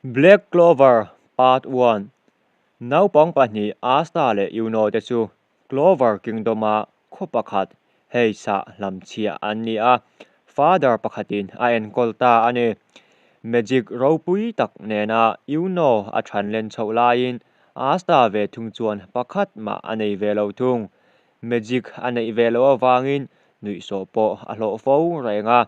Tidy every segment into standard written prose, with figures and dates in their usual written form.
Black Clover Part One, Naupang pahnih Asta leh Yuno te chu Clover Kingdom-a khaw pakhat Heiss-ah hlamchhiah an ni a, Father pakhatin a enkawl ta a ni. Magic ropui tak nena Yuno a than len chhoh laiin Asta ve thung chuan pakhat mah a nei ve lo thung. Magic a neih ve loh avangin nuihsawh pawh a hlawh fo reng a.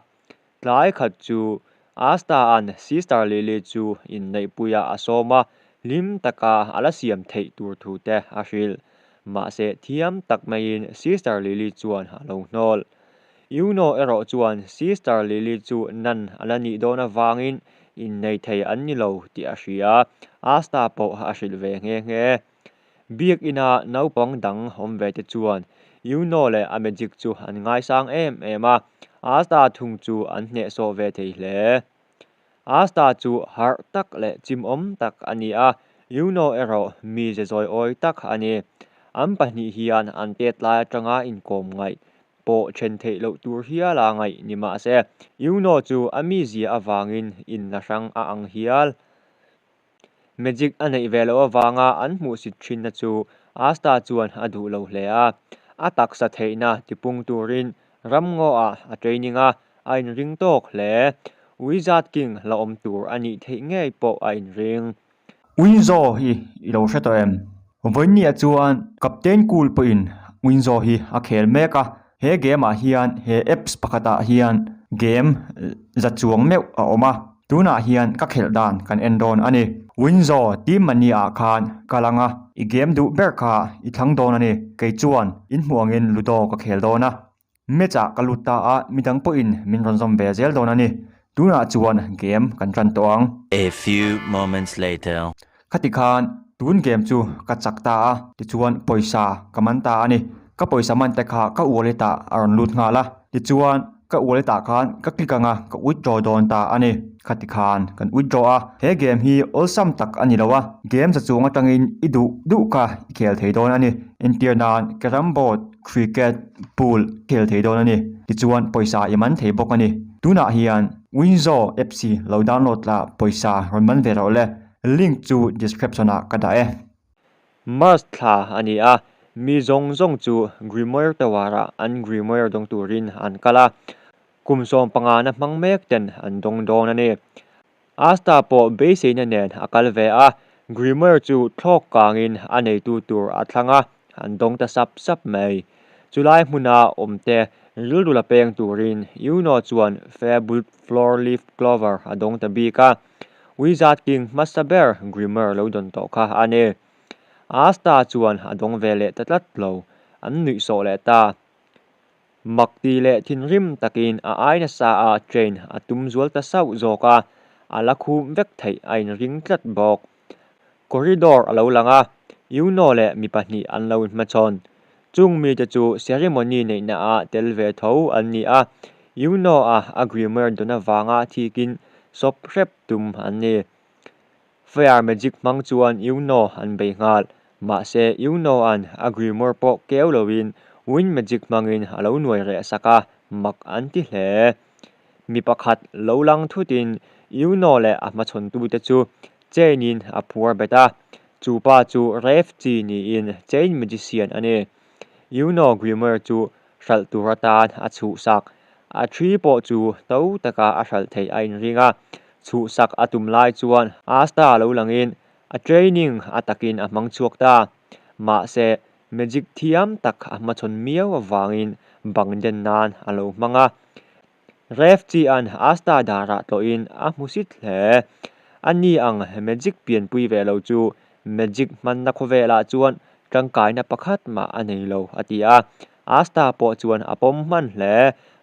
Tlai khat chu Asta-a'n Sister Lily chu inneihpuiah a sawm a, hlim taka a la siam theih tur thu te a hrilh. Mahse thiam tak maiin Sister Lily chuan a lo hnawl. Yuno erawh chuan Sister Lily chu nan a la nih dawn avangin innei thei an ni lo tih a hria, Asta pawh a hrilh ve nghe nghe. Biakina naupang dang awm ve te chuan Yuno leh a magic chu an ngaisang em em a, Asta thung chu an hnehsawh ve thei hle. Asta chu harh tak leh chimawm tak a ni a, Yuno erawh mi ze zawi awi tak a ni. An pahnih hian an tet lai atanga inkawm ngaih pawh then theih loh tur hiala ngaih ni mah se, Yuno chu a mizia avangin inla hrang a ang hial. Magic a neih ve loh avanga an hmuhsit thinna chu Asta chuan a duh lo hle a. A taksa theihna tipung turin ramngaw-ah a training a, a inring tawk hle. Wizard King la awm tur a nih theih ngei pawh a inring. Winzo hi i lo hre tawh em? Vawiinniah chuan Captain Cool pawhin Winzo hi a khel mek a, he game ah hian he apps pakhatah hian game za chuang meuh a awm a. Tunah hian ka khelh dan kan en dawn a ni. Winzo team mani ah khan ka lang a, i game duh ber kha i thlang dawn a ni. Kei chuan in hmuh angin Ludo ka khel dawn a. Match ah ka lut ta a, midang pawhin min rawn zawm ve zel dawn a ni. Tunah chuan game kan tan tawh ang. A few moments later. Khati khan tun game chu ka chak ta a, tichuan pawisa ka man ta a ni. Ka pawisa man te kha ka wallet ah a rawn lut nghal a, tichuan ka wallet ah khan ka click ang a, ka withdraw dawn ta a ni. Khati khan kan withdraw a, he game hi awlsam tak a ni lo a, game za chung atangin i duh duh kha i khel thei dawn a ni. Entir nan carrom board, cricket, pool khel thei dawn a ni. Tichuan pawisa i man thei bawk a ni. Tunah hian Winzo apps hi lo download la pawisa rawn man ve rawh le. Link chu description ah ka dah e. Mars thla a ni a, mi zawng zawng chu Grimoire Tower-ah an Grimoire dawng turin an kal a, kum 15 na hmang mek ten an dawng dawn a ni. Asta pawh beiseina nen a kal ve a, Grimoire chu thlawk kangin a neitu tur a thlang a, an dawng ta sap sap mai. Chulai hmuna awmte rilru la peng turin Yuno chuan Fabled Floor-Leaf Clover a dawng ta bik a. Wizard King hmasa ber Grimmer lo dawn tawh kha a ni. Asta chuan a dawng ve leh ta tlat lo, an nuih sawh leh ta. Mak ti leh thinrim takin a ai nasa a train a tum zual ta sauh zawk a, a la khum vek theih a inring tlat bawk. Corridor a lo lang a, Yuno leh mi pahnih an lo inhmachhawn. Chung mite chu ceremony neihna ah tel ve tho an ni a, Yuno-a a Grimoire dawn avanga thikin sawp hrep tum an ni. Fire magic hmang chuan Yuno an bei nghal, mahse Yuno-a'n a Grimoire pawh keu loin Wind magic hmangin a lo nuai reh sak a, mak an ti hle. Mi pakhat lo lang thutin Yuno leh a hmachhawntute chu chain-in a phuar bet a, chu pa chu Rev chi niin chain magician a ni. Yuno Grimoire chu hralh tur atan a chhuhsak. A thi pawh chu to taka a hralh theih a inring a, chhuhsak a tum lai chuan Asta lo langin a training a takin a hmang chhuak ta. Mahse, magic thiam tak a hmachhawn miau avangin bang den nan a lo hmang a. Rev Chi-a'n Asta darah tlawhin a hmusit hle. A ni ang magic pianpui ve lo chu magic hmanna khawvelah chuan tangkaina pakhat mah a nei lo a ti a. Asta pawh chuan a pawm hman hle.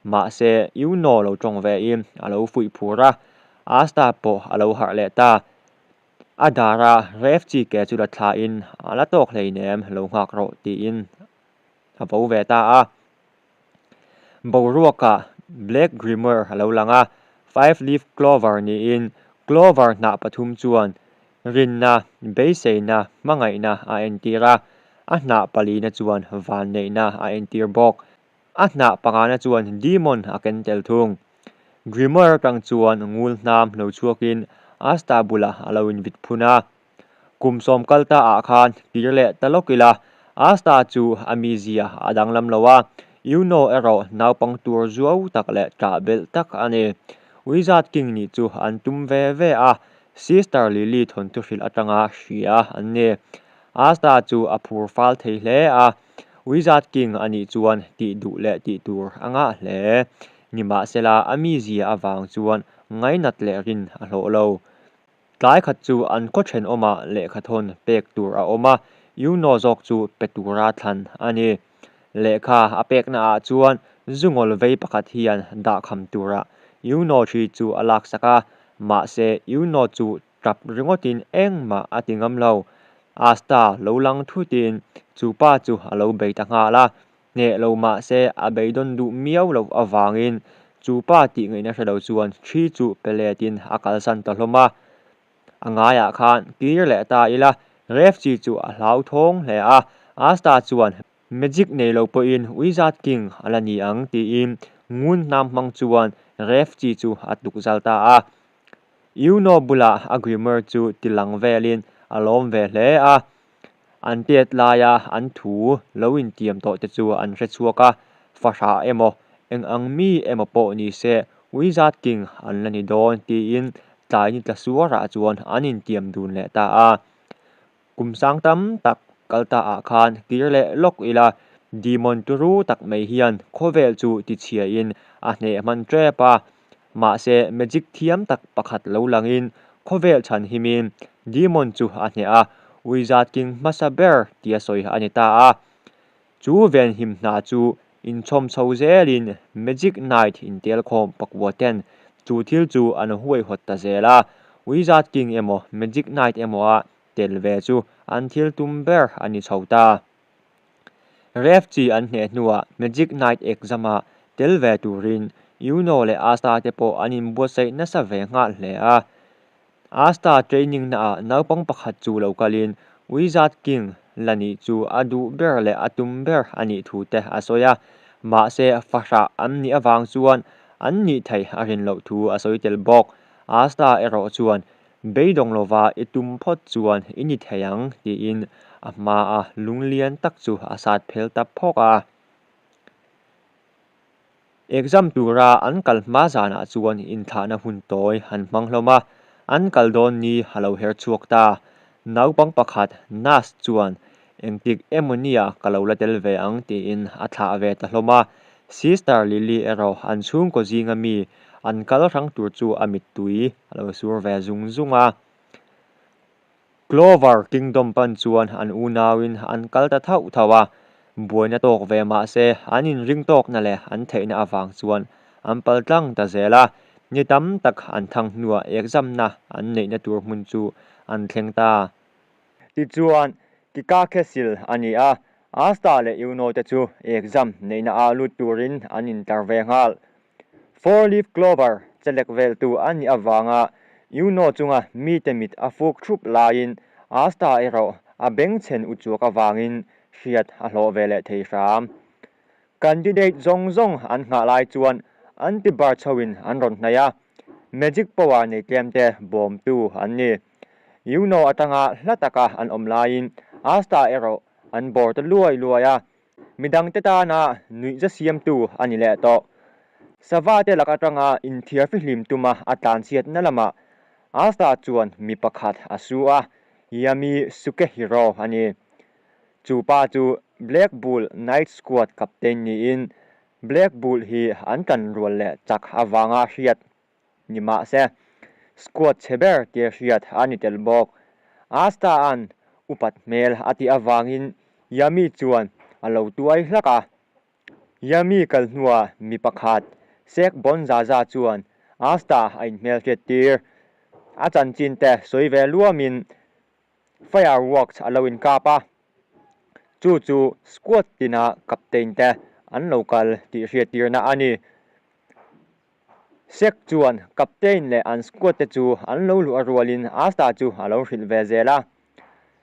Mahse, Yuno lo tawng vein a lo fuih phur a. Asta pawh a lo harh leh ta. A dara Rev Chi ke chu la thlain a la tawk hleinem lo nghak rawh tiin a vo ve ta a. Boruakah Black Grimoire a lo lang a, Five Leaf Clover niin Clover hnah pathum chuan rinna, beiseina, hmangaihna a entir a, a hnah palina chuan vanneihna a entir bawk. A hnah pangana chuan Demon a ken tel thung. Grimoire atang chuan ngul hnam lo chhuakin Asta bulah a lo invit phun a. Kum sawm kal ta ah khan kir leh ta lawk ila, Asta chu a mizia a danglam lo a, Yuno erawh naupang tur zuau tak leh ṭah belh tak a ni. Wizard King nih chu an tum ve ve a, Sister Lily thawnthu hrilh aṭanga hria an ni. Asta chu a phur fal thei hle a, Wizard King a nih chuan tih duh leh tih tur a ngah hle. Nimahsela a mizia avang chuan ngainat leh rin a hlawh lo. Tlai khat chu an khaw thenawmah lehkhathawn pek tur a awm a, Yuno zawk chu pe tura thlan a ni. Lehkha a peknaah chuan zungawl vei pakhat hian dahkham tura Yuno thi chu a laksak a, mahse Yuno chu tap ringawtin engmah a ti ngam lo. Asta lo lang thutin chu pa chu a lo bei ta nghal a, Hneh lo mah se a beidawn duh miau loh avangin chu pa tih ngaihna hre lo chuan thi chu pe letin a kalsan ta hlawm a. A ngaiah khan kir leh ta ila Refchi chu a hlauthawng hle a, Asta chuan Magic nei lo pawhin Wizard King a la ni ang tiin ngun hnam hmang chuan Refchi chu a tuk zal ta a. Yuno bulah a Grimoire chu ti lang velin a lawm ve hle a. An tet laia an thu lo intiam tawh te chu an hre chhuak a, fahrah emaw, eng ang mi emaw pawh ni se Wizard King an la ni dawn tiin tlai ni tla suarah chuan an intiam dun leh ta a. Kum sang tam tak kal ta ah khan kir leh lawk ila, Demon turu tak mai hian khawvel chu tichhiain a hneh hman tep a, Mahse, magic thiam tak pakhat lo langin khawvel chhan himin Demon chu a hneh a, Wizard King hmasa ber tia sawi a ni ta a. Chu venhim hna chu inchhawm chho zelin Magic Knight intelkhawm pakua ten chu thil chu an huaihawt ta zel a, Wizard King emaw Magic Knight emaw a tel ve chu an thil tum ber a ni chho ta. Ref chi an hneh hnuah Magic Knight exam-a tel ve turin Yuno leh Asta te pawh an inbuatsaih nasa ve nghal hle a. Asta training naah naupang pakhat chu lo kalin Wizard King la nih chu a duh ber leh a tum ber a nih thu te a sawi a, mahse fahrah an nih avang chuan an nih theih a rin loh thu a sawi tel bawk. Asta erawh chuan Beidawng lova i tum phawt chuan i ni thei ang tiin a hmaa lunglian tak chu a sat phel ta phawk a. Exam tura an kal hma zanah chuan inthlahna hun tawi han hmang hlawm a, an kal dawn ni a lo her chhuak ta. Naupang pakhat Nas chuan engtik emaw nia ka lo la tel ve ang tiin a thlah ve ta hlawm a. Sister Lily erawh an chhungkaw zinga mi an kal hrang tur chu a mittui a lo sur ve zung zung a. Clover Kingdom pan chuan an unauin an kal ta thauh thauh a, buaina tawk ve mah se an inring tawkna leh an theihna avang chuan an pal tlang ta zel a. Ni tam tak an thang hnuah exam-na an neihna tur hmun chu an thleng ta. Tichuan, Kika Khesil a ni a, Asta leh Yuno te chu exam neihna ah lut turin an intlar ve nghal. Four leaf clover chelek veltu a nih avanga Yuno chunga mite mit a fuk thup laiin Asta erawh a bengchhen uchuak avangin hriat a hlawh ve leh thei hram. Candidate zawng zawng an nghah lai chuan an ti bar chhoin an rawn hnaih a, magic power nei tlemte bawmtu an ni. Yuno atanga hla taka an awm laiin Asta erawh an bawr ta luai luai a, midangte tana nuihza siamtu a ni leh tawh. Sava te lak atanga inthiar fihlim tuma a tlanchhiatna lamah Asta chuan mi pakhat a su a, Yami Sukehiro a ni. Chu pa chu Black Bull Night Squad captain niin Black Bull hi an tanrual leh chak avanga hriat Ni mahse, squad chhe ber tia hriat a ni tel bawk. Asta-a'n upat hmel a tih avangin Yami chuan a lo tuai hlak a. Yami kal hnuah mi pakhat, Sek Bonzaza chuan Asta a inhmelhriat tir. A chanchin te sawi ve luamin fireworks a lo inkap a, chu chu squad tina captain te an lo kal tih hriattirna a ni. Sek chuan captain leh an squad te chu an lo luh a rualin Asta chu a lo hrilh ve zel a.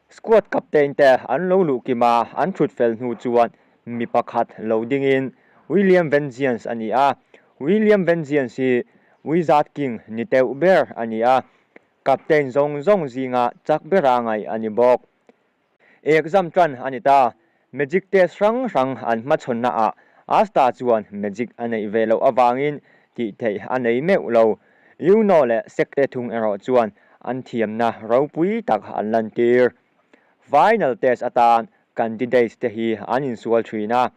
Squad captain te an lo luh kim a, an thut fel hnu chuan mi pakhat lo dingin William Vengeance a ni a. William Vengeance hi Wizard King ni teuh ber a ni a. Captain zawng zawng zinga chak bera ngaih a ni bawk. Exam tan a ni ta. Magic test hrang hrang an hmachhawnna ah Asta chuan magic a neih ve loh avangin tih theih a nei meuh lo. Yuno leh Sekte thung erawh chuan an thiamna ropui tak an lantir. Final test atan candidates te hi an insual thin a.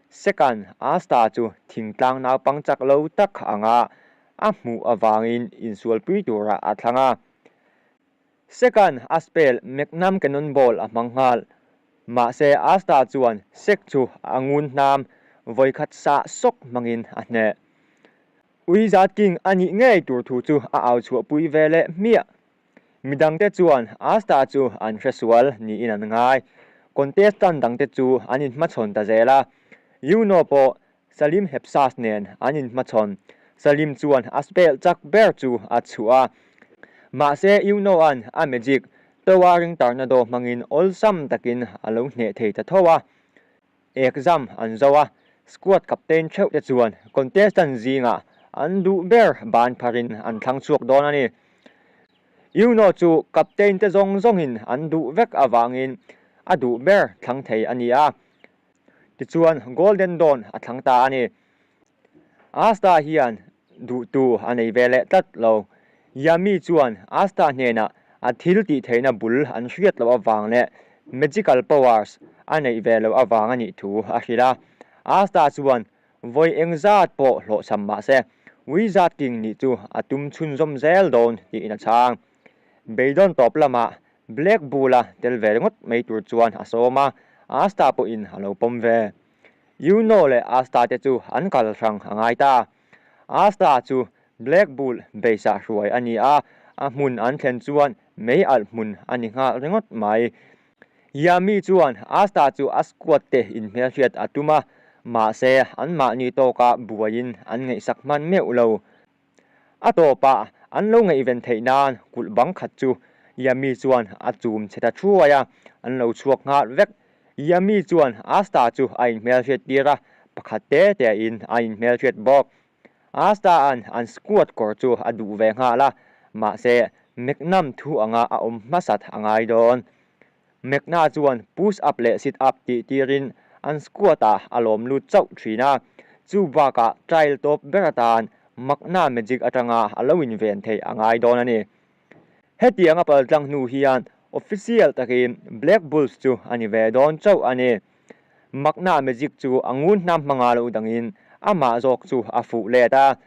Second Asta chu thingtlang naupang chak lo tak anga a hmuh avangin insualpui turah a thlang a. Second a spell Magnum Cannonball a hmang nghal. Mahse Asta chuan Sek chu a ngun hnam vawikhat sah sawk hmangin a hneh. Wizard King a nih ngei tur thu chu a au chhuahpui ve leh hmiah. Midangte chuan Asta chu an hre sual niin an ngai. Contestant dangte chu an inhmachhawn ta zel a. Yuno pawh Salim Hepsas nen an inhmachhawn. Salim chuan a spell chak ber chu a chhuah a. Mahse Yuno-a'n a magic Towering Tornado hmangin awlsam takin a lo hneh thei ta tho a. Exam an zo a, squad captain theuh te chuan contestant zingah an duh ber ban pharin an thlang chhuak dawn a ni. Yuno chu captain te zawng zawngin an duh vek avangin a duh ber thlang thei a ni a. Tichuan Golden Dawn a thlang ta a ni. Asta hian duhtu a nei ve leh tlat lo. Yami chuan Asta hnenah a thil tih theihna bul an hriat loh avang leh magical powers a neih ve loh avang a nih thu a hrilh a. Asta chuan vawi engzat pawh hlawhchham mah se Wizard King nih chu a tum chhunzawm zel dawn tiin a chhang. Beidawn tawp lamah Black Bull-a tel ve ringawt mai tur chuan a sawm a, Asta pawhin a lo pawm ve. Yuno leh Asta te chu an kal hrang a ngai ta. Asta chu Black Bull base-ah hruai a ni a, a hmun an thlen chuan mei alh hmun a ni nghal ringawt mai. Yami chuan Asta chu a squad te inhmelhriat a tum a, mahse anmahni tawka buaiin an ngaihsak hman meuh lo. A tawpah an lo ngaihven theih nan kulh bang khat chu Yami chuan a chum chhe ta thuai a, an lo chhuak nghal vek. Yami chuan Asta chu a inhmelhriat tir a, pakhat te tein a inhmelhriat bawk. Asta-a'n an squad kawr chu a duh ve nghal a, mahse Magnum thu anga a awm hmasat a ngai dawn. Magna chuan push up leh sit up tih tirin an squad ah a lawm lut chauh thin a, chu bakah trial tawp ber atan Magna magic atanga a lo inven theih a ngai dawn a ni. Hetiang a paltlang hnu hian official takin Black Bulls chu a ni ve dawn chauh a ni. Magna magic chu a ngun hnam hmanga lo dangin amah zawk chu a fuh let a.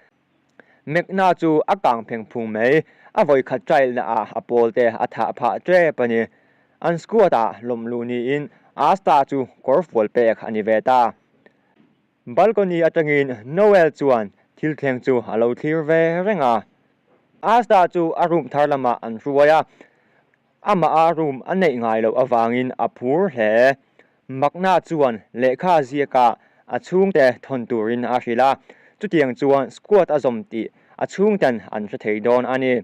Mekna chu a kang pheng phung mai, a vawikhat trial na ah a pawl te a thah phah tep a ni. An squad ah lawm luh niin Asta chu kawr fual pek a ni ve ta. Balcony atangin Noel chuan thil thleng chu a lo thlir ve reng a. Asta chu a room thar lamah an hruai a, Amah a room a neih ngai loh avangin a phur hle. Makna chuan lehkha ziakah a chhungte thawn turin a hrilh a, chutiang chuan squad a zawm tih a chhungten an hre thei dawn a ni.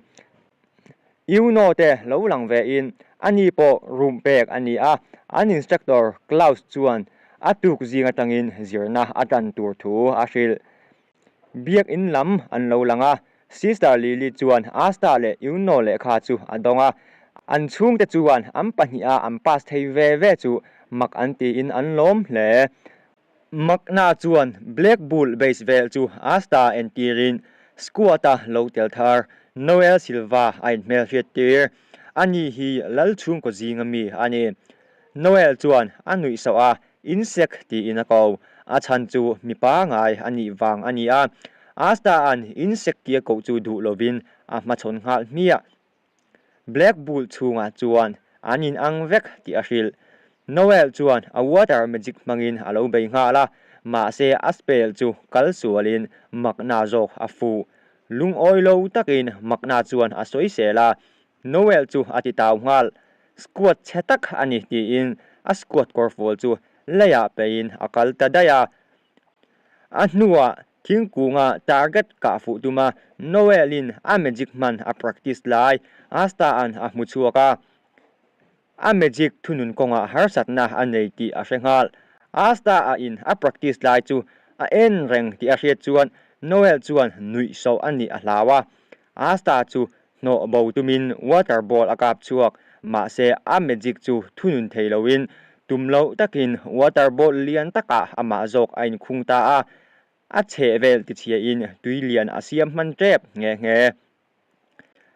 Yuno te lo lang vein ani pawh room pek a ni a, an instructor Klaus chuan a tuk zing atangin zirna a tan tur thu a hrilh. Biakinn lam an lo lang a, Sister Lily chuan Asta leh Yuno lehkha chu a dawng a, an chhungte chuan an pahniha an pass thei ve ve chu mak an tiin an lawm hle. Makna chuan Black Bull base vel chu Asta entirin squad-a lo tel thar Noel Silva a inhmelhriat tir. Ani hi lal chhungkaw zinga mi a ni. Noel chuan a nuih sauh a, Insect tiin a ko. A chhan chu mi pangai a nih vang a ni a. Asta-a'n insect tia koh chu duh lovin a hmachhawn nghal hmiah. Black Bull chhungah chuan an in ang vek tih a hrilh. Noel chuan a water magic hmangin a lo bei nghal a, mahse a spell chu kal sualin makna zawk a fuh. Lungawi lo takin makna chuan a sawisel a, Noel chu a ti tau nghal. Squad chhe tak a ni tiin a squad kawrfual chu leiah peiin a kal ta daih a. A hnuah thingkunga target kah fuh tuma Noel-in a magic hman a practice lai Asta-a'n a hmu chhuak a. A magic thunun kawngah harsatna a nei tih a hre nghal. Asta-a in a practice lai chu a en reng tih a hriat chuan Noel chuan nuihsawh a nih a hlau a. Asta chu. Hnawh bo tumin water ball a kap chhuak, mahse a magic chu thunun thei loin tum loh takin water ball lian takah amah zawk a inkhung ta a, a chheh vel tichhiain tui lian a siam hman tep nghe nghe.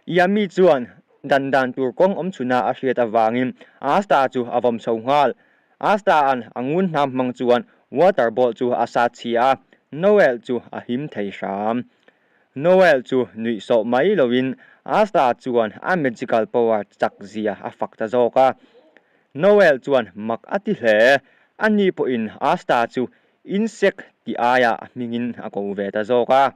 Yami chuan dan dan tur kawng awm chhuna a hriat avangin Asta chu a vawm chho nghal. Asta-a'n a ngun hnam hmang chuan water ball chu a sat chhia a, Noel chu a him thei hram. Noel chu nuih sawh mai loin Asta chuan a magical power chak zia a fak ta zawk a. Noel chuan mak a ti hle. Ani pawhin Asta chu insect tih aia a hmingin a ko ve ta zawk a.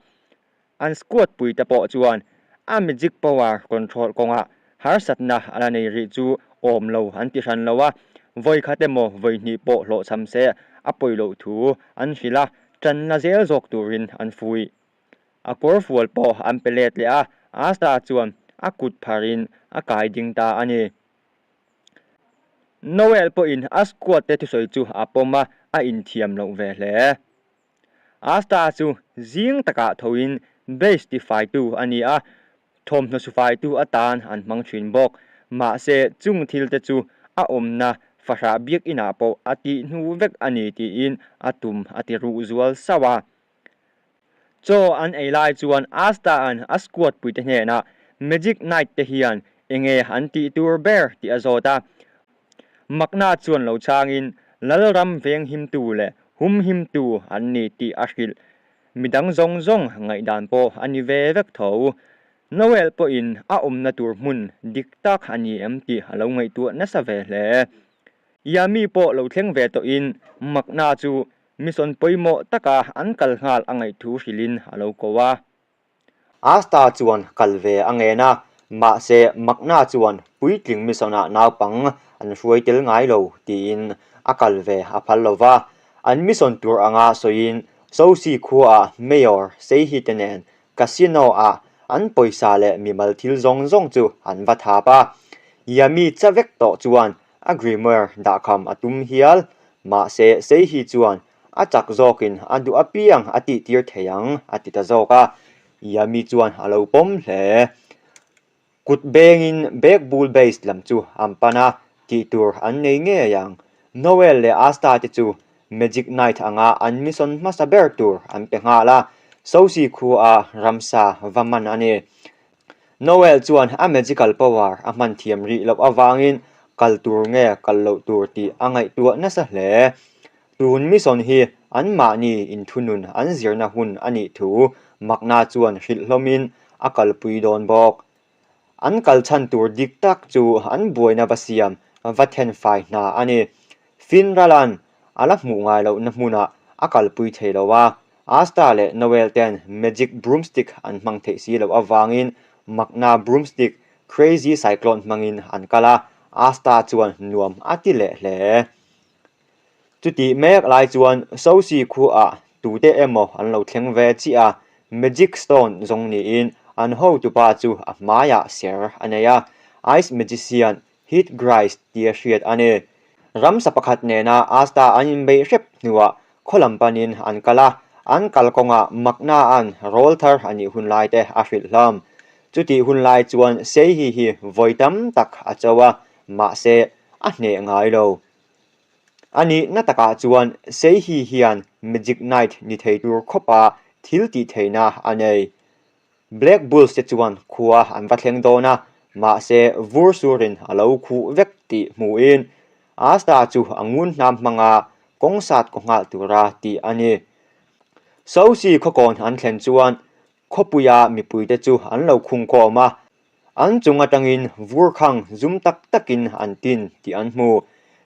An squad puite pawh chuan a magic power control kawngah harsatna a la nei rih chu awm lo an ti hran lo a, vawi khat emaw vawi hnih pawh hlawhchham se a pawi loh thu an hrilh a, ṭan la zel zawk turin an fuih. A kawr fual pawh an pe let leh a, Asta chuan a kut pharin a kai ding ta a ni. Noel pawhin a squad te thusawi chu a pawm a, a inthiam loh ve hle. Asta chu zing takah thoin base tifaitu a ni a, thawmhnaw sufaitu atan an hmang thin bawk. Mahse, chung thilte chu a awmna fahrah biakinah pawh a tih hnu vek a ni tiin a tum a ti ruh zual sauh a. Chaw an ei lai chuan Asta-a'n a squad puite hnenah Magic Knight te hian enge an tih tur ber tih a zawt a. Makna chuan lo chhangin Lalram venghimtu leh humhimtu an ni tih a hrilh. Midang zawng zawng ngaihdan pawh a ni ve vek tho. Noel pawhin a awmna tur hmun dik tak a ni em tih a lo ngaihtuah nasa ve hle. Yami pawh lo thleng ve tawhin Makna chu mission pawimawh taka an kal nghal a ngaihthu hrilhin a lo ko a. Asta chuan kal ve a ngen a, mahse Makna chuan puitling mission-ah naupang an hruai tel ngai lo tiin a kal ve a phal lo va. An mission tur anga sawiin Sosi khuaah Mayor Seihi te nen Casino-ah an pawisa leh mimal thil zawng zawng chu an va thap a. Yami cha vek tawh chuan a grimoire dahkham a tum hial, mahse Seihi chuan A chak zawkin a duh apiang a tihtir thei ang, a ti ta zawk a. Yami chuan a lo pawm hle. Kut bengin Bag Bull Base lam chu an pan a, tih tur an nei ngei ang. Noel leh Asta te chu Magic Knight anga an mission hmasa ber tur an pe nghal a, Sosi khua ramsa va man a ni. Noel chuan a magical power a hman thiam rih loh avangin kal tur nge kal loh tur tih a ngaihtuah nasa hle. Tun mission hi anmahni inthunun an zirna hun a nih thu Makna chuan hrilh hlawmin a kalpui dawn bawk. An kal chhan tur dik tak chu an buaina va siam va thenfai hna a ni. Finralan a la hmuh ngai lohna hmunah a kalpui thei lo a, Asta leh Noel ten Magic Broomstick an hmang theih si loh avangin Makna Broomstick Crazy Cyclone hmangin an kal a, Asta chuan nuam a ti leh hle. Chutih mek lai chuan Sosi khuaah tute emaw an lo thleng ve chiah a, Magic Stone zawng niin an hotupa chu a hmaiah ser a nei a, Ice Magician Heath Grice tia hriat a ni. Ramsa pakhat nena Asta an inbeih hrep hnuah khaw lam panin an kal a, an kal kawngah Makna-a'n rawl thar a nih hun lai te a hrilh hlawm. Chutih hun lai chuan Seihi hi vawi tam tak a cho a, mahse a hneh ngai lo. A nihna takah chuan Seihi hian Magic Knight ni thei tur khawpa thil tih theihna a nei. Black Bulls te chuan khua an va thleng dawn a, mahse vur surin a lo khuh vek tih hmuhin Asta chu a ngun hnam hmanga kawng sat kaw nghal tura tih a ni. Sosi khawkawn an thlen chuan khawpuia mipuite chu an lo khung khawm a, an chung atangin vur khang zum tak takin an tin tih an hmu.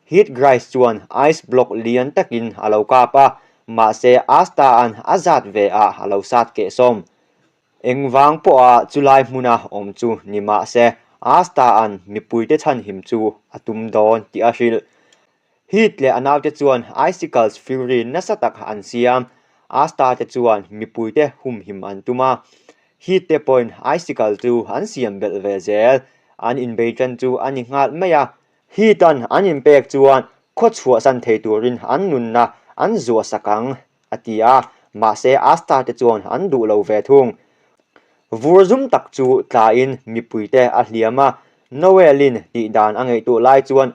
Heath Grice chuan ice block lian takin a lo kap a, mahse Asta-a'n a zat ve ah a lo sat kehsawm. Engvang pawha chulai hmuna awm chu ni mah se, Asta-a'n mipuite chhanhim chu a tum dawn tih a hrilh. Heath leh a naute chuan Icicles Fury nasa tak an siam. Asta te chuan mipuite humhim an tum a, Heath te pawhin Icicle chu an siam belh ve zel. An inbei ṭan chu a ni nghal mai a, Heath-a'n an inpek chuan khaw chhuahsan thei turin an nunna an zuahsak ang. a ti a, mahse Asta te chuan an duh lo ve thung. Vur zum tak chu tlain mipuite a hliam a, Noel-in tih dan a ngaihtuah lai chuan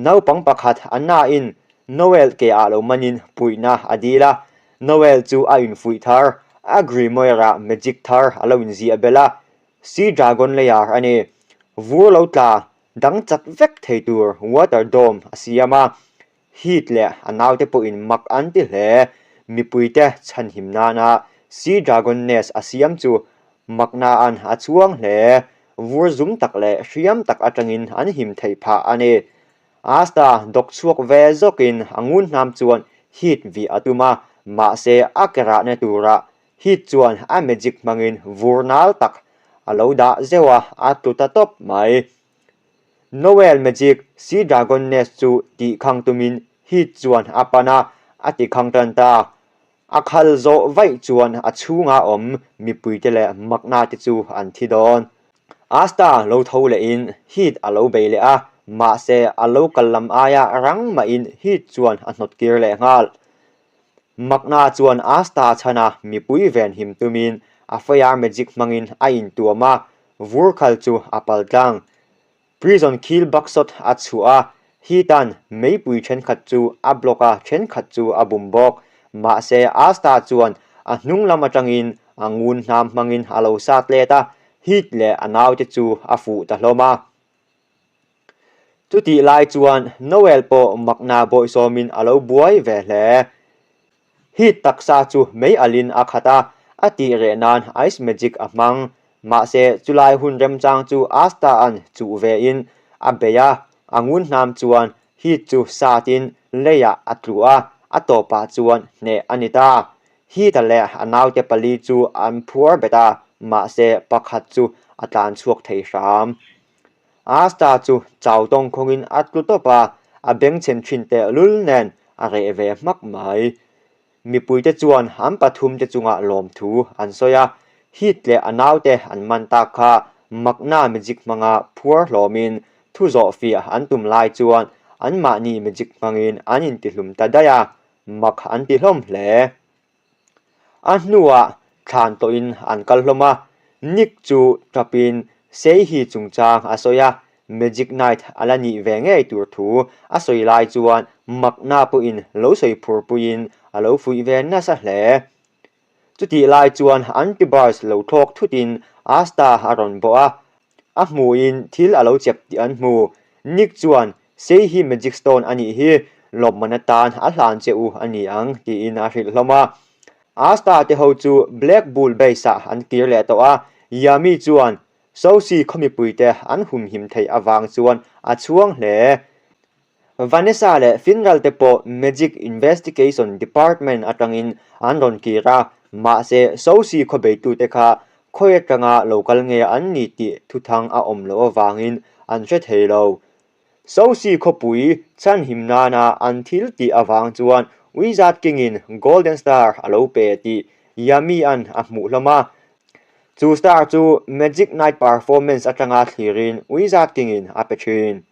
naupang pakhat a nain Noel ke ah lo manin puihna a dil a, Noel chu a infuih thar, a Grimoire-ah magic thar a lo inziah belh a, Sea Dragon Layer a ni. Vur lo tla dang chat vek thei tur Water Dome a siam a, Heat leh a naute pawhin mak an ti hle. Mipuite chhanhim nana Sea Dragon Nest a siam chu makna'n a chhuang hle. Vur zum tak leh hriam tak atangin an him theih phah a ni. Asta dawk chhuak ve zawkin a ngun hnam chuan Heat vih a tum a, mahse a ke rahna turah Heat chuan a magic hmangin vur nal tak a lo dah zeuh a, a tlu ta tawp mai. Noel Magic Sea Dragon Nest chu tih khang tumin Heat chuan a pan a, a ti khang tan ta. A khal zawh vaih chuan a chhunga awm mipuite leh makna te chu an thi dawn. Asta lo tho lehin Heat a lo bei leh a, mahse a lo kal lam aia rang mahin Heat chuan a hnawt kir leh nghal. Makna chuan Asta chhana mipui venhim tumin a fire magic hmangin a intuam a, vur khal chu a pal tlang. Prison khil buckshot a chhuah a, Heat-a'n meipui thenkhat chu a block a, thenkhat chu a bum bawk. Mahse, Asta chuan a hnung lam atangin a ngun hnam hmangin a lo sat let a, Heat leh a naute chu a fuh ta hlawm a. Chutih lai chuan Noel pawh makna bawihsawmin a lo buai ve hle. Heat taksa chu mei alin a khat a, a tih reh nan ice magic a hmang. Mahse, chulai hun remchang chu Asta-a'n chuh vein a bei a, a ngun hnam chuan Heat chu satin leiah a tlu a, a tawpah chuan hneh a ni ta. Heat-a leh a naute pali chu an phuar bet a, mahse pakhat chu a tlan chhuak thei hram. Asta chu chau tawng khawngin a tlu tawp a, a bengchhen thin tehlul nen a reh ve hmak mai. Mipuite chuan an pathum te chungah lawmthu an sawi a, Heat leh a naute an man tak kha makna magic hmanga phuar hlawmin thu zawh fiah an tum lai chuan anmahni magic hmangin an intihlum ta daih a, mak an ti hlawm hle. A hnuah thlan tawhin an kal hlawm a, Nick chu tapin Seihi chungchang a sawi a, Magic Knight a la nih ve ngei tur thu a sawi lai chuan Makna pawhin lo sawi phur puiin a lo fuih ve nasa hle. Chutih lai chuan Antibars lo thlawk thutin Asta a rawn bawh a, A hmuhin thil a lo chep tih an hmu. Nick chuan, Sei hi Magic Stone a nih hi, lawmman atan a hlan che u a ni ang, tiin a hrilh hlawm a. Asta te ho chu Black Bull Base-ah an kir leh tawh a, Yami chuan Soshi khaw mipuite an humhim theih avang chuan a chhuang hle. Vanessa leh Finral te pawh Magic Investigation Department atangin an rawn kir a, mahse Soshi khaw beitute kha khawi atanga lo kal nge an ni tih thuthang a awm loh avangin an hre thei lo. Soshi khawpui chhanhim nana an thil tih avang chuan Wizard King-in Golden Star a lo pe tih Yami-a'n a hmuh hlawm a. Chu star chu Magic Knight performance atanga thlirin Wizard King-in a pe thin.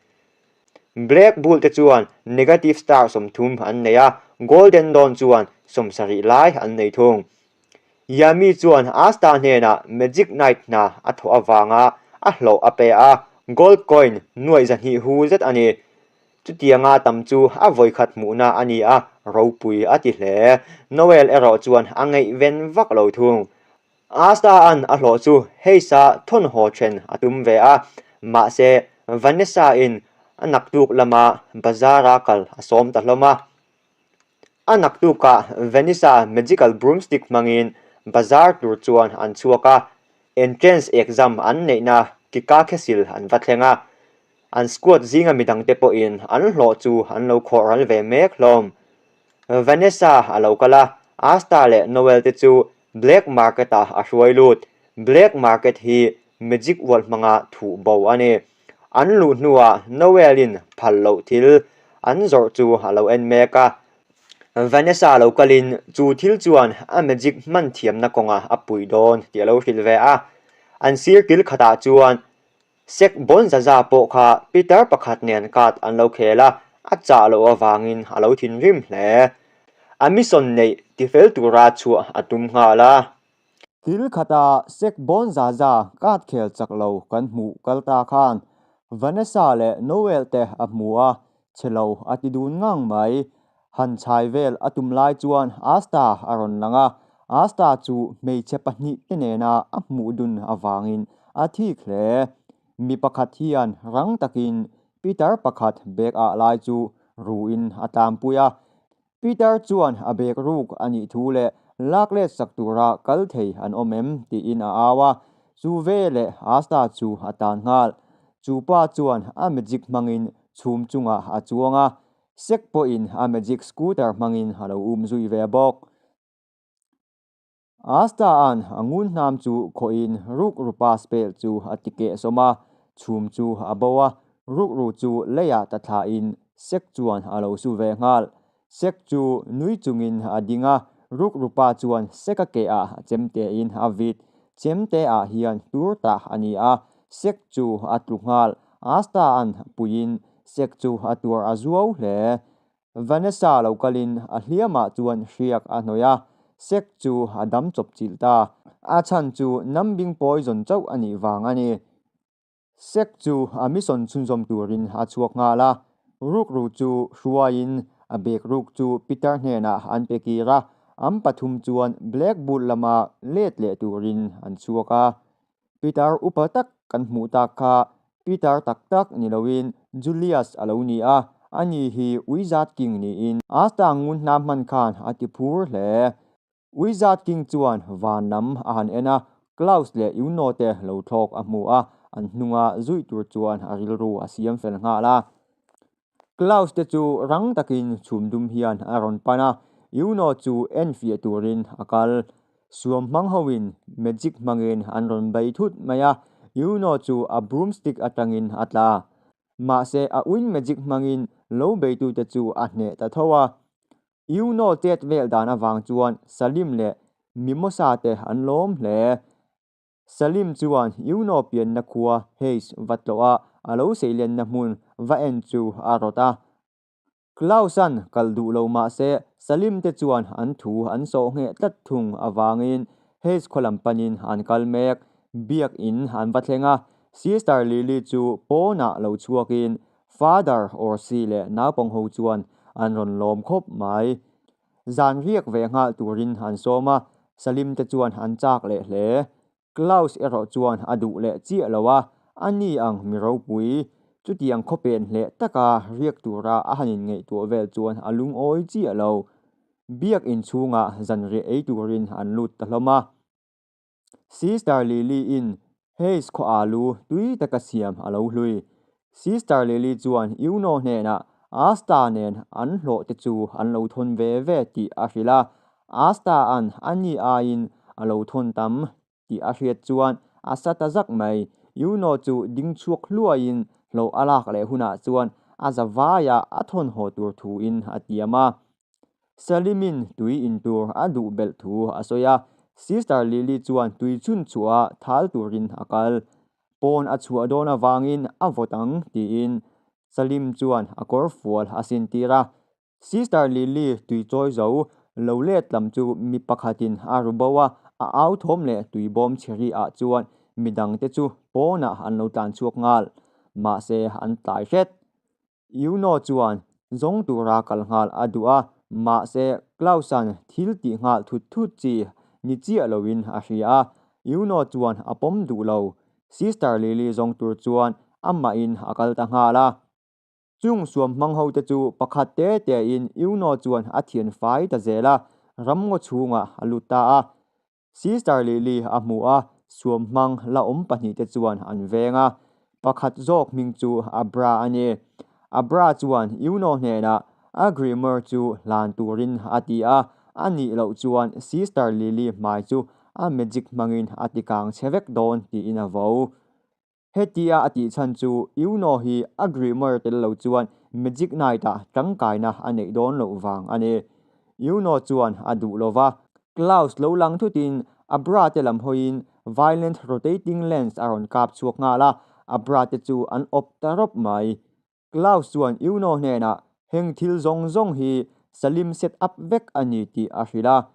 Black Bull te chuan negative star 30 an nei a, Golden Dawn chuan 70 lai an nei thung. Yami chuan Asta hnenah Magic Knight hna a thawh avanga a hlawh a pe a, gold coin nuaih 200 hu zet a ni. Chutianga tam chu a vawikhat hmuhna a ni a, ropui a ti hle. Noel erawh chuan a ngaihven vak lo thung. Asta-a'n a hlawh chu Hayes-a thawnhaw then a tum ve a, mahse Vanessa-in a naktuk lama bazar-a kal a sawm ta hlawm a. A naktukah Vanessa magical broomstick hmangin bazar tur chuan an chhuak a, entrance exam an neihna Kika Khesil an va thleng a. An squad zinga midangte pawhin an hlawh chu an lo khawh ral ve mek hlawm. Vanessa a lo kal a, Asta leh Noel te chu Black Market ah a hruai lut. Black Market hi Magic World hmanga thuh bo a ni. An luh hnuah Noel in phal loh thil an zawrh chu a lo en mek a. Vanessa lo kalin chu thil chuan a magic hman thiamna kawngah a pui dawn tih a lo hrilh ve a. An sir kil khatah chuan Sek Bonzaza pawh kha pitar pakhat nen card an lo khel a, a chah loh avangin a lo thinrim hle. A mission neih tifel tura chhuah a tum nghal a. Kil khata Sek Bonzaza card khel chak lo kan hmuh kal ta khan Vanessa leh Noel te a hmu a, chhe lo a ti dun ngang mai. Han chhai vel a tum lai chuan Asta a rawn lang a, Asta chu hmeichhe pahnihte nena a hmuh dun avangin a thik hle. Mi pakhat hian rang takin Peter pakhat bag ah lai chu ruin a tlanpui a, Peter chuan a bag ruk a nih thu leh lak let sak tura kal thei an awm em tiin a au a, chu veleh Asta chu a tan nghal. Chu pa chuan a magic hmangin chhum chungah a chuang a, Sek pawhin a magic scooter hmangin a lo um zui ve bawk. Asta-a'n a ngun hnam chu khawhin rukrupa spell chu a ti keh sawm a, chhum chu a bo a, rukru chu leiah ta thlahin Sek chuan a lo su ve nghal. Sek chu nui chungin a ding a, rukrupa chuan Sek-a kehah chemtein a vit. Chemteah hian tur tah a ni a, Sek chu a tlu nghal. Asta-a'n puiin Sek chu a tuar a zuau hle. Vanessa lo kalin a hliamah chuan hriak a hnawih a, Sek chu a dam chawp chilh ta. A chhan chu numbing poison chauh a nih vang a ni. Sek chu a mission chhunzawm turin a chhuak nghal a, rukru chu hruaiin a bag ruk chu Peter hnenah an pe kir a, an pathum chuan Black Bull lama let leh turin an chhuak a. Peter upa tak kan hmuh tak kha Peter tak tak ni loin Julius a lo ni a, ani hi Wizard King niin Asta ngun hna hman khan a ti phur hle. Wizard King chuan van lam a han en a, Klaus leh Yuno te lo thlawk a hmu a, an hnunga zui tur chuan a rilru a siam fel nghal a. Klaus te chu rang takin chhum dum hian a rawn pan a, Yuno chu en fiah turin a kal. Suam hmang hoin magic hmangin an rawn bei thut mai a, Yuno chu a broomstick atangin a tla. Mahse a uin magic hmangin lo beitute chu a hneh ta tho a. Yuno chet vel dan avang chuan Salim leh Mimosa te an lawm hle. Salim chuan Yuno pianna khua Hayes va tlawh a, a lo seilenna hmun va en chu a rawt a. Klaus-a'n kal duh lo mah se Salim te chuan an thu an sawh ngheh tlat thung avangin Hayes khaw lam panin an kal mek. Biak in an va thleng a, Sister Lily chu pawnah lo chhuakin Father Orsi leh naupang ho chuan an rawn lawm khawp mai. Zan riak ve nghal turin an sawm a, Salim te chuan an chak leh hle. Klaus erawh chuan a duh leh chiah lo a, a ni ang mi ropui. Chutiang khawpen hleh taka riak tura a han inngaihtuah vel chuan a lungawi chiah lo. Biak inchhungah zanriah ei turin an lut ta hlawm a. Sister Lily in Hayes khaw alu tui taka siam a lo hlui. Sister Lily chuan Yuno hnenah Asta nen an hlawh te chu an lo thawn ve ve tih a hrilh a, Asta an a ni aiin a lo thawn tam tih a hriat chuan a sa ta zak mai. Yuno chu ding chhuak hluaiin hlawh a lak leh hunah chuan a za vaia a thawn haw tur thuin a tiam a. Salimin tui in tur a duh belh thu a sawi a, Sister Lily chuan tui chhun chhuah a thal turin a kal. Pawn a chhuah dawn avangin a vawt ang tiin Salim chuan a kawr fual a sin tir a. Sister Lily tui chawi zo lo let lam chu mi pakhatin a ru bo a, a au thawm leh tui bawm chhe ri ah chuan midangte chu pawnah an lo tlan chhuak nghal. Mahse an tlai hret. Yuno chuan zawng tura kal nghal a duh a, mahse Klaus-a'n thil tih nghal thut thut chi ni chiah loin a hria a, Yuno chuan a pawm duh lo. Sister Lily zawng tur chuan amahin a kal ta nghal a. Chung suam hmang ho te chu pakhat te tein Yuno chuan a thian fai ta zel a, ramngaw chhungah a lut ta a. Sister Lily a hmu a, suam hmang la awm pahnihte chuan an veng a. Pakhat zawk hming chu Abra a ni. Abra chuan Yuno hnenah a Grimoire chu hlan turin a ti a, a nih loh chuan Sister Lily hmai chu a magic hmangin a ti kang chhe vek dawn tiin a vo. Hetia a tih chhan chu Yuno hi a Grimoire tel lo chuan Magic Knight-ah tangkaina a neih dawn loh vang a ni. Yuno chuan a duh lo va, Klaus lo lang thutin a bra te lam hawiin Violent Rotating Lens a rawn kap chhuak nghal a, a bra te chu an awp ta rawp mai. Klaus chuan Yuno hnenah heng thil zawng zawng hi Salim set up vek a ni tih a hrilh a.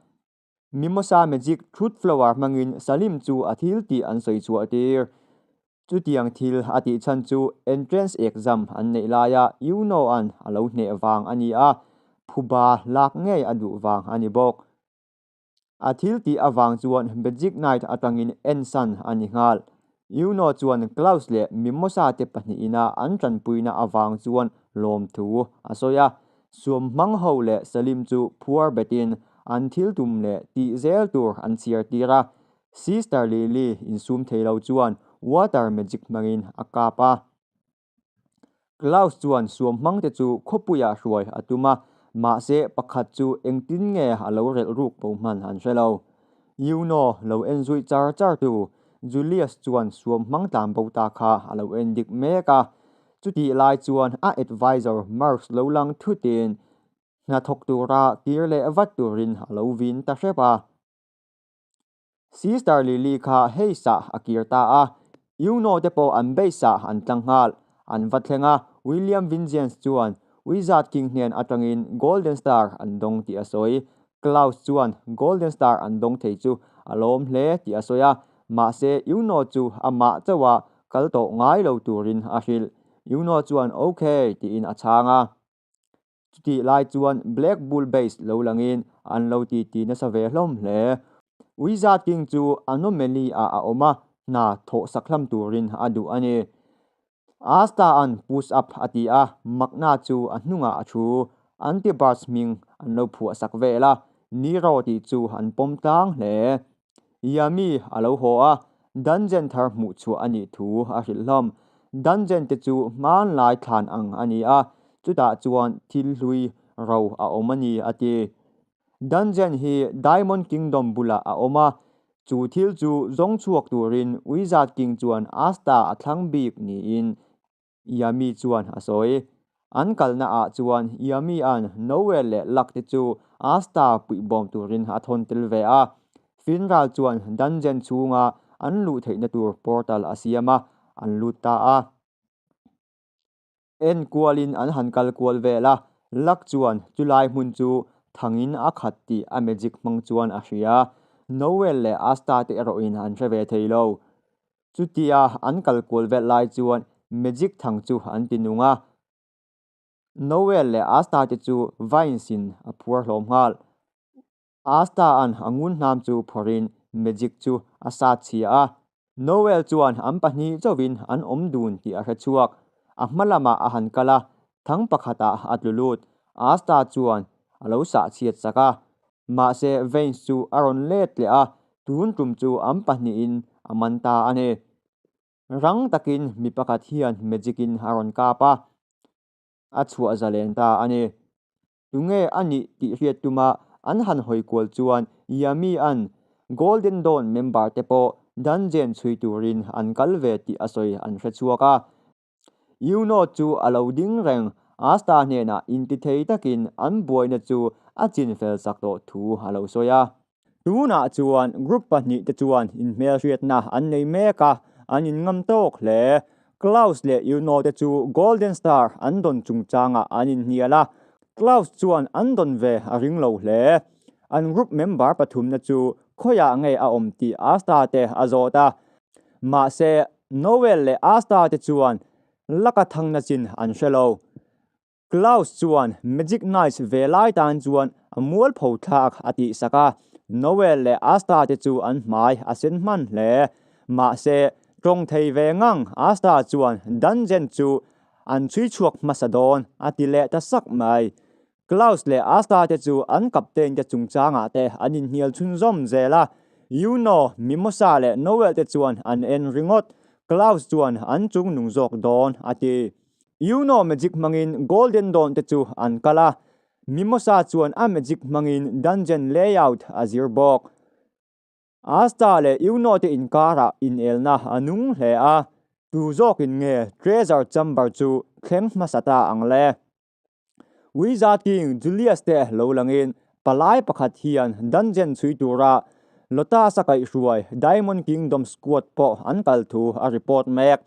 Mimosa Magic Truth Flower hmangin Salim chu a thil tih an sawi chhuah tir. Chutiang thil a tih chhan chu entrance exam an neih laia Yuno-a'n a lo hneh vang a ni a, phuba lak ngei a duh vang a ni bawk. A thil tih avang chuan Magic Knight atangin ensan a ni nghal. Yuno chuan Klaus leh Mimosa te pahnih ina an tanpuina avang chuan lawmthu a sawi a. Suam hmang ho leh Salim chu phuar betin an thil tum leh tih zel tur an chhiar tir a. Sister Lily insum thei lo chuan water magic hmangin a kap a. Klaus chuan suam hmangte chu khawpuiah hruai a tum a, mahse pakhat chu engtin nge a lo relh ruk bo hman an hre lo. Yuno lo en zui char char tu Julius chuan suam hmang tlan bo ta kha a lo en dik mek a. Chutih lai chuan a advisor Marx lo lang thutin hnathawk tura kir leh vat turin a lo vin ta hrep a. Sister Lily kha hei sah a kir ta a, Yuno te pawh an base ah an tlang nghal. An va thleng a, William Vinzians chuan Wizard King hnen atangin Golden Star an dawng tih a sawi. Klaus chuan Golden Star an dawng thei chu a lawm hle tih a sawi a, mahse Yuno chu amah chauha kal tawh ngai lo turin a hrilh. Yuno chuan Ok tiin a chhang a. Chutih lai chuan Black Bull Base lo langin an lo titi nasa ve hlawm hle. Wizard King chu Anomaly ah a awm a, hna thawh sak hlam turin a duh a ni. Asta-a'n push up a ti a, Magna chu a hnungah a thu. Anti-Burst hming an lo phuah sak vel a, Nero tih chu an pawm tlang hle. Yami a lo haw a, dungeon thar hmuh chhuah a nih thu a hrilh hlawm. Dungeon te chu hmanlai thlan ang a ni a, chutah chuan thil hlui ro a awm a ni a ti. Dungeon hi Diamond Kingdom bulah a awm a, chu thil chu zawng chhuak turin Wizard King chuan Asta a thlang bik niin Yami chuan a sawi. An kalna ah chuan Yami-a'n Noel leh Luck te chu Asta puihbawm turin a thawn tel ve a. Finral chuan dungeon chhunga an luh theihna tur portal a siam a, an lut ta a. En kualin an han kal kual vel a, Luck chuan chulai hmun chu thangin a khat tih a magic hmang chuan a hria. Noel leh Asta te erawhin an hre ve thei lo. Chutia an kal kual vel lai chuan Magic thang chu an ti nung a, Noel leh Asta te chu Vines in a phuar hlawm nghal. Asta an a ngun hnam chu phawrhin Magic chu a sat chhia a, Noel chuan an pahnih chauhin an awm dun tih a hre chhuak. A hma lamah a han kal a, thang pakhatah a tlu lut. Asta chuan a lo sah chhiat sak a, Mahse, Veins chu a rawn let leh a, tun tum chu an pahnihin a man ta a ni. Rang takin mi pakhat hian magic in a rawn kap a, a chhuah zalen ta a ni. Tunge a nih tih hriat tuma an han hawi kual chuan Yami-a'n Golden Dawn member te pawh dungeon chhui turin an kal ve tih a sawi an hre chhuak a. Yuno chu a lo ding reng, Asta hnenah intithei takin an buaina chu a chinfel sak tawh thu a lo sawi a. Tunah chuan group pahnihte chuan inhmelhriatna an nei mek a, an inngam tawk hle. Klaus leh Yuno te chu Golden Star an dawn chungchangah an inhnial a, Klaus chuan an dawn ve a ring lo hle. An group member pathumna chu khawiah nge a awm tih Asta te a zawt a, Mahse, Noel leh Asta te chuan laka thangna chin an hre lo. Klaus chuan Magic Knights ve lai tan chuan a mualpho thlak a tihsak a, Noel leh Asta te chu an hmai a sen hman hle. Mahse, tawng thei ve ngang Asta chuan dungeon chu an chhui chhuak hmasa dawn a ti leh ta sak mai. Klaus leh Asta te chu an captain te chungchangah te an inhnial chhunzawm zel a, Yuno, Mimosa leh Noel te chuan an en ringawt. Klaus chuan an chung nung zawk dawn a ti. Yuno magic hmangin Golden Dawn te chu an kal a, Mimosa chuan a magic hmangin dungeon layout a zir bawk. Asta leh Yuno te inkarah inelna a nung hle a, tu zawkin nge treasure chamber chu thleng hmasa ta ang le? Wizard King Julius te lo langin palai pakhat hian dungeon chhui tura Lotus a kaihhruai Diamond Kingdom squad pawh an kal thu a report mek.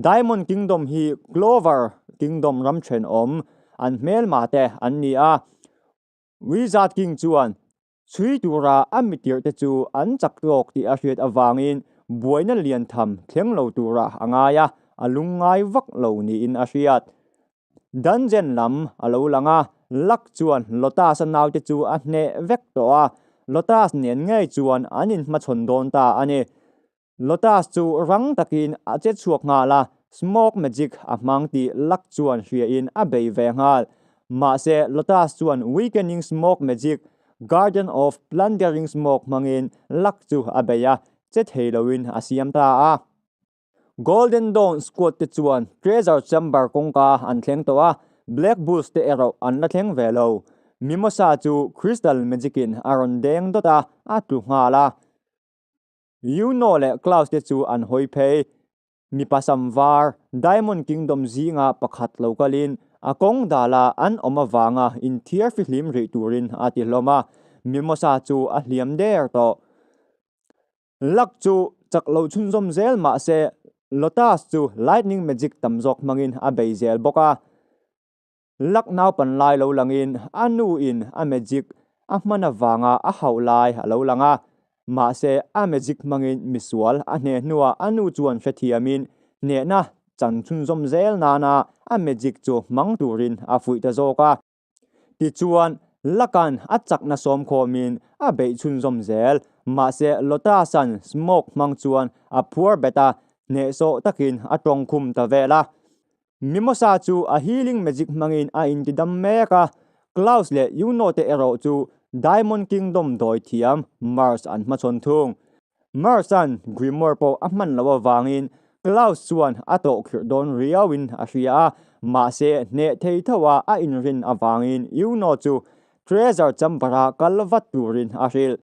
Diamond Kingdom hi Clover Kingdom ram thenawm an hmelma te an ni a. Wizard King chuan. Chhui tura a mitirhte chu an chak tawk tih a hriat avangin buaina lian tham thleng lo turah a ngai a, a lungngai vak lo niin a hriat. Dungeon lam a lo lang a, Luck chuan Lotus-a naute chu a hneh vek tawh a, Lotus nen ngei chuan an inhmachhawn dawn ta a ni. Lotus chu rang takin a che chhuak nghal a, smoke magic a hmang tih Luck chuan hriain a bei ve nghal. Mahse, Lotus chuan Weakening Smoke Magic, Garden of Plundering Smoke hmangin Luck chu a bei a, che thei loin a siam ta a. Golden Dawn squad te chuan Treasure Chamber kawngka an thleng tawh a, Black Bulls te erawh an la thleng ve lo. Mimosa chu Crystal Magic in a rawn deng dawt a, a tlu nghal a. Yuno leh Klaus te chu an hawi phei. Mipa sam var, Diamond Kingdom zinga pakhat lo kalin a kawng dala an awm avanga inthiar fihlim rih turin a ti hlawm a, Mimosa chu a hliam der tawh. Luck chu chak lo chhunzawm zel mah se Lotus chu Lightning Magic tam zawk hmangin a bei zel bawk a. Luck naupan lai lo langin a nu in a magic a hman avanga a hauh lai a lo lang a, mahse a magic hmangin misual a hneh hnuah a nu chuan hrethiamin hnehna chan chhunzawm zel nana a magic chu hmang turin a fuih ta zawk a. Tichuan, Luck-a'n a chakna sawmkhawmin a beih chhunzawm zel, mahse Lotus-a'n smoke hmang chuan a phuar bet a, hnehsawh takin a tawngkhum ta vel a. Mimosa chu a healing magic hmangin a intidam mek a, Klaus leh Yuno te erawh chu Diamond Kingdom dawi thiam Mars an hmachhawn thung. Mars-a'n Grimoire pawh a hman loh avangin Klaus chuan a tawhkhirh dawn riauin a hria a, mahse hneh thei thoa a inrin avangin Yuno chu Treasure Chamber-a kal vat turin a hrilh.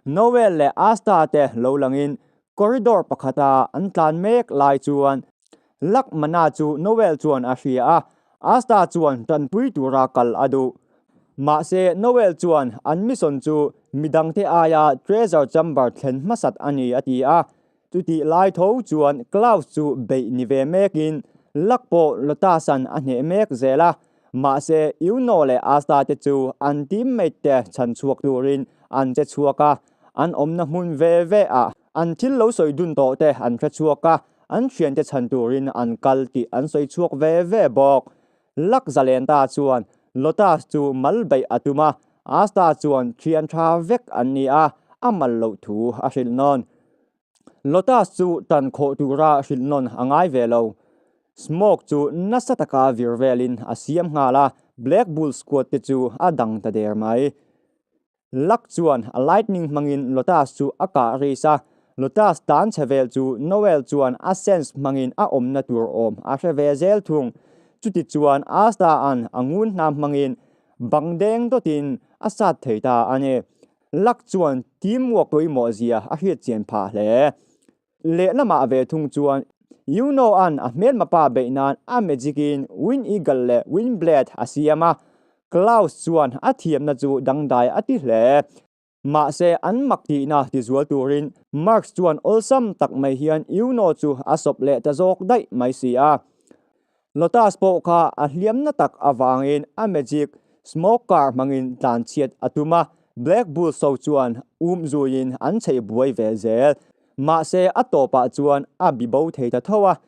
Noel leh Asta te lo langin corridor pakhata an tlan mek lai chuan Lakmana chu Noel chuan a hria a, Asta chuan tanpui tura kal a duh. Mahse Noel chuan an mission chu midangte aia treasure chamber thlen hmasat a ni a ti a, Chutih lai tho chuan Klaus chu beih ni ve mekin Luck pawh Lotus-a'n a hneh mek zel a, mahse Yuno leh Asta te chu an teammate te chhan chhuak turin an che chhuak a, an awmna hmun ve ve ah an thil lo sawi dun tawh te an hre chhuak a, an thiante chhan turin an kal tih an sawi chhuak ve ve bawk. Luck zalenta chuan Lotus chu mal beih a tum a, Asta chuan thian tha vek an ni a, a mal loh thu a hrilh nawn. Lotus chu tan khawh tura hrilh nawn a ngai ve lo. Smoke chu nasa taka vir velin a siam nghal a, Black Bull squad te chu a dang ta der mai. Luck chuan a lightning hmangin Lotus chu a kah ris a, Lotus tan chhe vel chu Noel chuan a sense hmangin a awmna tur awm a hre ve zel thung. Chuti chuan Asta-a'n a ngun hnam hmangin bang deng dawtin a sat thei ta a ni. Luck chuan teamwork pawimawh zia a hriat chian phah hle. Lehlamah ve thung chuan Yuno-a'n a hmelma pa beih nan a magic-in Wind Eagle leh Wind Blade a siam a, Klaus chuan a thiamna chu dangdai a ti hle. Mahse, an mak tihna tizual turin Marx chuan awlsam tak mai hian Yuno chu a sawp leh ta zawk daih mai si a. Lotus pawh kha a hliamna tak avangin a magic smoke car hmangin tlanchhiat a tum a, Black Bulls ho chuan um zuiin an chheih buai ve zel. Mahse a tawpah chuan a bi bo thei ta tho a.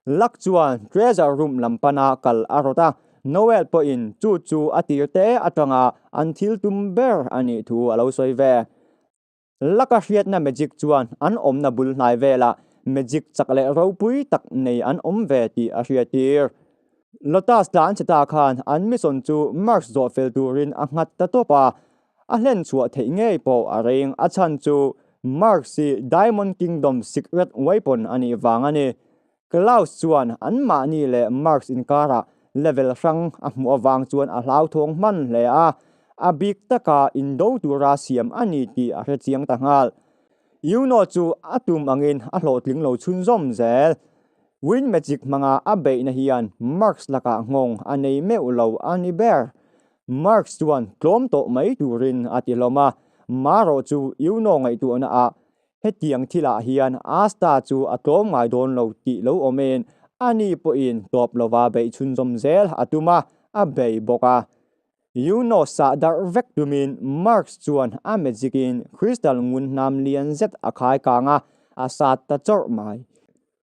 Luck chuan treasure room lam pana kal a rawt a, Noel pawhin chu chu a tir te atanga an thil tum ber a nih thu a lo sawi ve. Laka hriatna magic chuan an awmna bul hnai velah magic chak leh ropui tak nei an awm ve tih a hriattir. Lotus tlan chhe ta khan an mission chu Mars zawh fel turin a nghat ta tawp a, a hlen chhuah theih ngei pawh a reng. A chhan chu Mars hi Diamond Kingdom secret weapon a nih vang a ni. Klaus chuan anmahni leh Marx inkarah level hrang a hmuh avang chuan a hlauthawng hman hle a, a bik taka indo tura siam a ni tih a hre chiang ta nghal. Yuno chu a tum angin a hlawhtling lo chhunzawm zel. Wind magic hmanga a beihna hian Marx lakah nghawng a nei meuh lo a ni ber. Marx chuan tlawm tawh mai turin a ti hlawm a, marawh chu Yuno ngaihtuahna ah Hetiang thilah hian Asta chu a tlawm ngai dawn lo tih lo awmin ani pawhin tawp lova beih chhunzawm zel a tum a, a bei bawk a. Yuno sah darh vek tumin Marx chuan a magic in crystal ngun hnam lian zet a khai kang a, a sat ta chawrh mai.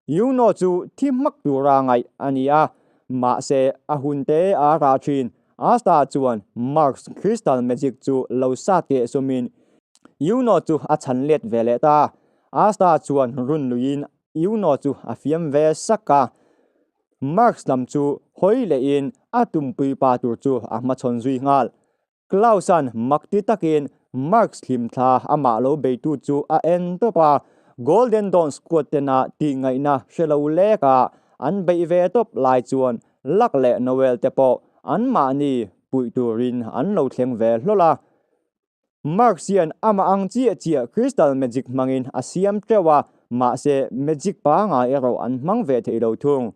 Yuno chu thi hmak tura ngaih a ni a, mahse a hun te a rah thin. Asta chuan Marx crystal magic chu lo sat keh sumin Yuno chu a chhan let ve leh ta. Asta chuan run luiin Yuno chu a fiam ve sak a. Marx lam chu hawi lehin a tumpui pa tur chu a hmachhawn zui nghal. Klaus-a'n mak ti takin Marx hlimthla amah lo beitu chu a en tawp a, Golden Dawn squad tena tihngaihna hre lo lek a an beih ve tawp lai chuan Luck leh Noel te pawh anmahni puih turin an lo thleng ve hlawl a. Marx hian amah ang chiah chiah crystal magic hmangin a siam teuh a, mahse magic pangai erawh an hmang ve thei lo thung.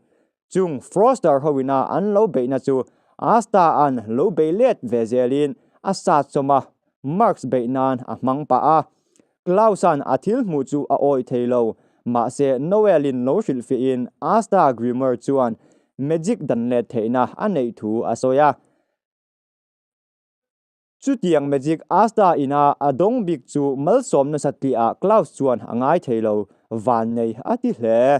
Chung Froster hoina an lo beihna chu Asta-a'n lo bei let ve zelin a sat sawm a, Marx beih nan a hmang pah a. Klaus-a'n a thil hmuh chu a awih thei lo, mahse Noel-in lo hrilhfiahin Asta Grimoire chuan magic dan let theihna a neih thu a sawi a. Chutiang magic Asta ina a dawng bik chu malsawm nasa tihah Klaus chuan a ngai thei lo, vannei a ti hle.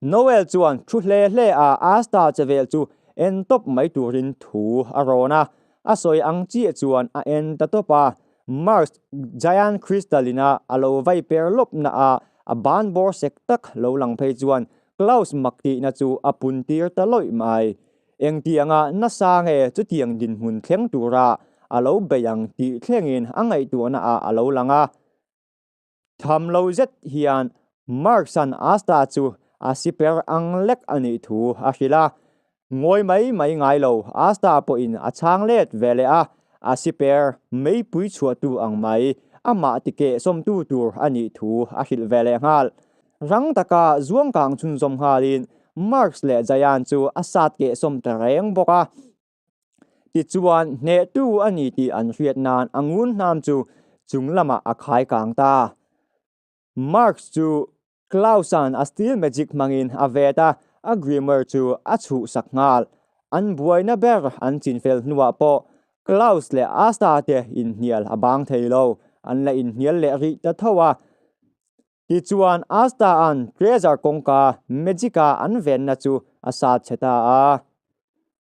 Noel chuan thu hle hle a Asta che vel chu en tawp mai turin thu a rawn a, a sawi ang chiah chuan a en ta tawp a. Mars Giant Crystal ina a lo vai per lawp na a, a ban bawr sek tak lo lang phei chuan Klaus mak tihna chu a pun tir ta lawih mai. Engtianga nasa nge chutiang dinhmun thleng tura a lo bei ang tih thlengin a ngaihtuahna ah a lo lang a. Tham lo zet hian Marx-a'n Asta chu a siper ang lek a nih thu a hrilh a. Ngawi mai mai ngai lo Asta pawhin a chhang let ve leh a, a siper meipui chhuahtu ang mai amah tikehsawmtu tur a nih thu a hrilh ve leh nghal. Rang taka zuangkang chhunzawm nghalin Marx leh Jayan chu a sat kehsawm ta reng bawk a. Tichuan, hnehtu a ni tih an hriat nan a ngun hnam chu chung lamah a khai kang ta. Marx chu Klaus-a'n a steel magic hmangin a vet a, a grimoire chu a chhuhsak nghal. An buaina ber an chinfel hnuah pawh Klaus leh Asta te inhnial a bang thei lo, an la inhnial leh rih ta tho a. Tichuan, Asta-a'n treasure kawngka magic-a an venna chu a sat chhe ta a.